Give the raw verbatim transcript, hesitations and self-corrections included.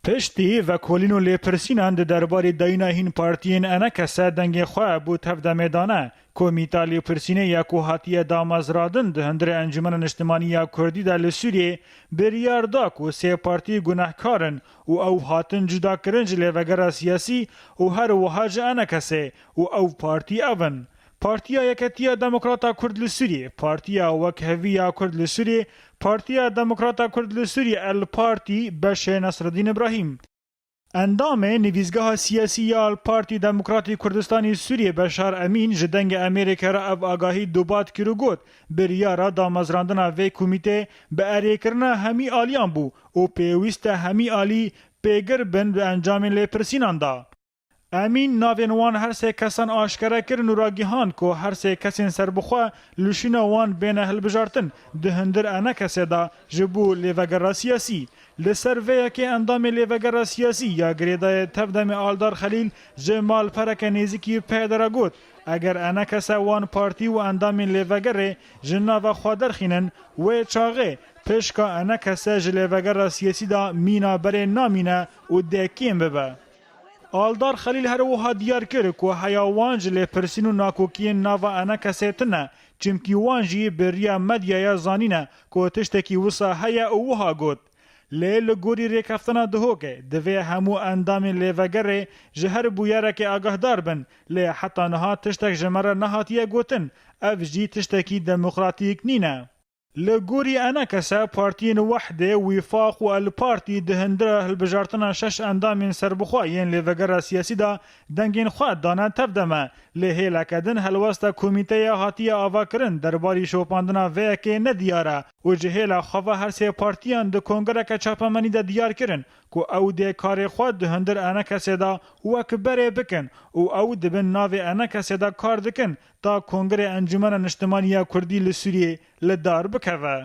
Piştî vekolîn û lêpirsînan di derbarê dayîna hîn partiyên enekese dengê xwe bo tevdemê dane. Komîta lêpirsînê ya ku hatiye damezrandin di hundirê Encûmena Niştimanî ya Kurdî de li Sûriyê biryar da ku sê partî gunehkar in û ew hatin cudakirin ji lêvegera siyasî û her wiha ji enekesê û ew partî ev in. Partiya Yeketiya Demokrata Kurd li Sûriyê, Partiya Wekhevî ya Kurd li Sûriyê, Partiya Demokrata Kurd li Sûriyê, El Partî, beşê Nesreddîn Îbrahîm. Endamê Nivîsgeha Siyasî ya Partî Demokratî Kurdistanî Sûriyê Beşar Emîn ji Dengê Amerîkê re ev agahî dubat kir û got, biryara damezrandina vê komîtê bi erêkirina hemî aliyan bû û pêwîst e hemî alî pêgir bin bi encamên lêpirsînan de. Emîn navên wan her sê kesan aşkere kirin û ragihand ku her sê kesên serbixwe li şûna wan bêne hilbijartin di hundir enekesê de ji bo lêvegera siyasî. Li ser vê yekê endamê lêvegera siyasî ya girêdayê tevdemê Aldar Xelîl ji malpereke nêzîkî P Y D re got, eger enekese wan partî û endamên lêvegerê ji nava xwe derxînin, wê çaxê pişka enekese ji lêvegera siyasî de mîna berê namîne û dê kêm bibe. Aldar Xelîl her wiha diyar kir ku heya wan ji lêpirsîn û nakokiyên nava enekesê tune, çimkî wan jî bi riya medyaya zanîne ku tiştekî wisa heye û wiha got, lê li gorî rêkeftina Duhokê divê hemû endamên lêvegerê ji her bûyerekê agahdar bin, lê heta niha tiştek ji me re nehatiye gotin, ev jî tiştekî demokratîk nîne. Li gorî enekese partiyên Wehdê, Wîfaq û El Partî di hundira hilbijartina şeş endamên serbixwe yên lêvegera siyasî de dengên xwe dane tevdeme. Lê hêleke din helwesta komîteya hatiye avakirin derbarî şopandina vê yekê nediyar e û ji hêla xwe ve her sê partiyan di kongreke çapemenî de diyar kirin ku ew dê karê xwe di hundir enekesê de wek berê bikin û ew di bin navê enekesê de kar dikin ta kongrê Encûmena Niştimanî ya Kurdî li Sûriyê li dar bikeve.